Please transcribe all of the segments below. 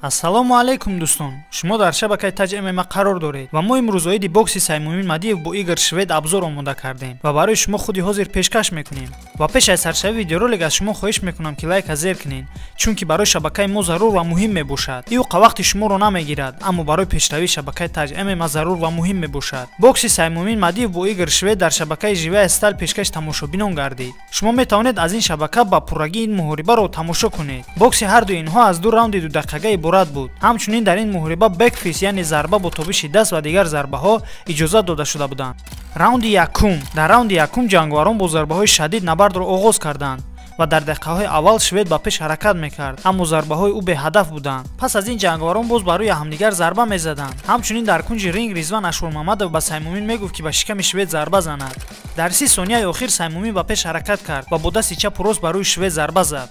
Ассалому алайкум дӯстон. Шумо дар шабакаи Таҷ ММА қарор доред ва мо имрӯз оиди бокси Саймумин Мадиев бо Игор Швед обзор омода кардем ва барои шумо худи ҳозир пешкаш мекунем. Ва пеш аз саршавии видеоролик аз шумо хоҳиш мекунам, ки лайка зер кунед, чунки барои шабакаи мо зарур ва муҳим мебошад. Ин вақти шуморо намегирад, аммо барои пешравии шабакаи Таҷ ММА зарур ва муҳим мебошад. Бокси Саймумин Мадиев бо Игор Швед дар шабакаи Живая Сталь пешкаши тамошобинон гардид. Шумо метавонед аз ин шабака ба пуррагии ин муҳорибаро тамошо кунед. Бокси ҳарду инҳо аз ду раунди дудақиқа иборат буд. Ҳамчунин дар ин муҳориба бэкфист, яъне зарба бо тобиши даст ва дигар зарбаҳо иҷозат дода шуда буданд. Раунди якум. Дар раунди якум ҷанговарон бо зарбаҳои шадид набардро оғоз карданд ва дар дақиқаҳои аввал Швед ба пеш ҳаракат мекард, аммо зарбаҳои ӯ беҳадаф буданд. Пас аз ин ҷанговарон боз ба рӯи ҳамдигар зарба мезаданд. Ҳамчунин дар кунҷи ринг Ризван Ашурмамадов ба Саймумин мегуфт, ки ба шиками Швед зарба занад. Дар 30 сонияи охир Саймумин ба пеш ҳаракат кард ва бо дасти чапу рост ба рӯи Швед зарба зад.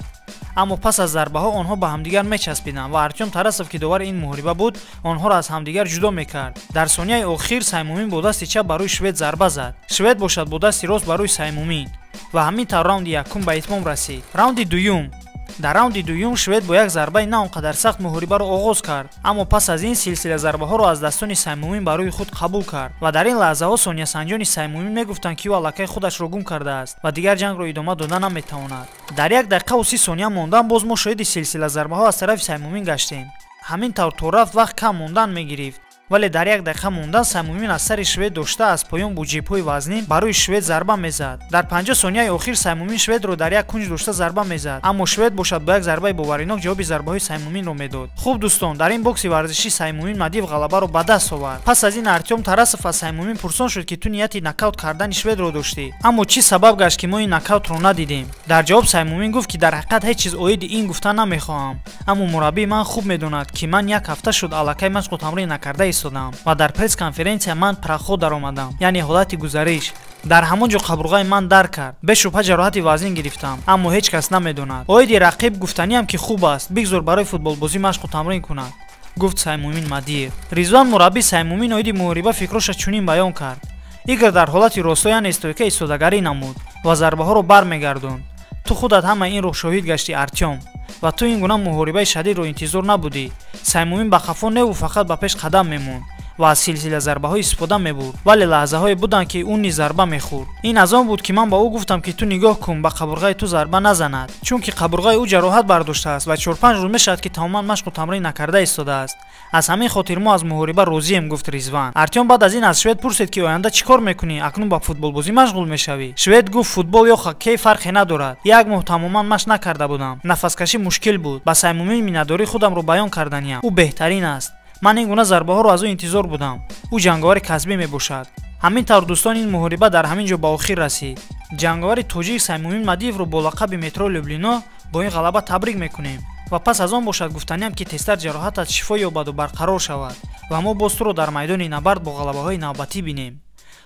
Аммо пас аз зарбаҳо онҳо ба ҳамдигар мечаспиданд ва Артём Тарасов, ки довари ин муҳориба буд, онҳоро аз ҳамдигар ҷудо мекард. Дар сонияи охир Саймумин бо дасти чап ба рӯи Швед зарба зад. Швед бошад бо дасти рост ба рӯи Саймумин. Ва ҳамин тавр раунди якум ба итмом расид. Раунди дуюм. Дар раунди дуюм Швед бо як зарбаи на он қадар сахт муҳорибаро оғоз кард, аммо пас аз ин силсила зарбаҳоро аз дастони Саймумин ба рӯи худ қабул кард ва дар ин лаҳзаҳо сониясанҷони Саймумин мегуфтанд, ки ӯ аллакай худашро гум кардааст ва дигар ҷангро идома дода наметавонад. Дар 1 дақиқаву 30 сония мондан боз мо шоҳиди силсила зарбаҳо аз тарафи Саймумин гаштем. Ҳамин тавр то рафт вақт кам мондан мегирифт, вале дар 1 дақиқа мондан Саймумин аз сари Швед дошта аз поён бо ҷебҳои вазнин ба рӯи Швед зарба мезад. Дар 50 сонияи охир Саймумин Шведро дар як кунҷ дошта зарба мезад, аммо Швед бошад бо як зарбаи боваринок ҷавоби зарбаҳои Саймуминро медод. Хуб дӯстон, дар ин бокси варзишӣ Саймумин Мадиев ғалабаро ба даст овард. Пас аз ин Артём Тарасов аз Саймумин пурсон шуд, ки ту нияти нокаут кардани Шведро доштӣ, аммо чӣ сабаб гашт, ки мо ин нокаутро надидем? Дар ҷавоб Саймумин гуфт, ки дар ҳақиқат ҳеҷ чиз оиди ин гуфта намехоҳам, аммо мураббии ман хуб медонад, ки ман як ҳафта шуд аллакай машқу тамрин накарда истодам ва дар пресс-конференсия ман проход даромадам, яъне ҳолати гузариш. Дар ҳамон ҷо қабурғаи ман дар кард. Бешубҳа ҷароҳати вазнин гирифтам, аммо ҳеҷ кас намедонад. Оиди рақиб гуфтаниам, ки хуб аст, бигзор барои футболбозӣ машқу тамрин кунад, гуфт Саймумин Мадиев. Ризван мураббии Саймумин оиди муҳориба фикроша чунин баён кард: Игор дар ҳолати росто, яъне стойка истодагарӣ намуд ва зарбаҳоро бармегардонд. Ту худат ҳама инро шоҳид гаштӣ, Артём, ва ту ин гуна муҳорибаи шадидро интизор набудӣ. Саймумин ба қафо неву фақат ба пеш қадам мемонд ва аз силсила зарбаҳо истифода мебурд, вале лаҳзаҳое буданд, ки ӯ низ зарба мехӯрд. Ин аз он буд, ки ман ба ӯ гуфтам, ки ту нигоҳ кун, ба қабурғаи ту зарба назанад, чунки қабурғаи ӯ ҷароҳат бардоштааст ва 4-5 рӯз мешавад, ки тамоман машқу тамрин накарда истодааст. Аз ҳамин хотир мо аз муҳориба розием, гуфт Ризван. Артём баъд аз ин аз Швед пурсид, ки оянда чӣ кор мекунӣ, акнун ба футболбозӣ машғул мешавӣ? Швед гуфт: футбол ё хоккей фарқе надорад. Як моҳ тамоман машқ накарда будам, нафаскашӣ мушкил буд. Ба Саймумин миннатдории худамро баён карданиям, ӯ беҳтарин аст. Ман ин гуна зарбаҳоро аз ӯ интизор будам. Ӯ ҷанговари касбӣ мебошад. Ҳамин тавр дӯстон, ин муҳориба дар ҳамин ҷо ба охир расид. Ҷанговари тоҷик Саймумин Мадиевро бо лақаби Метро Люблино бо ин ғалаба табрик мекунем ва пас аз он бошад гуфтаниам, ки тезтар ҷароҳатат шифо ёбаду барқарор шавад ва мо боз туро дар майдони набард бо ғалабаҳои навбатӣ бинем.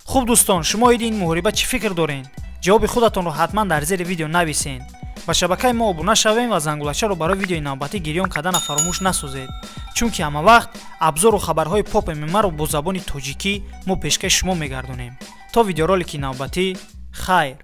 Хуб дӯстон, шумо оиди ин муҳориба чӣ фикр доред? Ҷавоби худатонро ҳатман дар зери видео нависед. Ба шабакаи мо обуна шавем ва зангулачаро барои видеои навбатӣ гирён кардана фаромӯш насозед, чунки ҳама вақт абзору хабарҳои поп ММА-ро бо забони тоҷикӣ мо пешкаши шумо мегардонем. То видеоролики навбатӣ, хайр.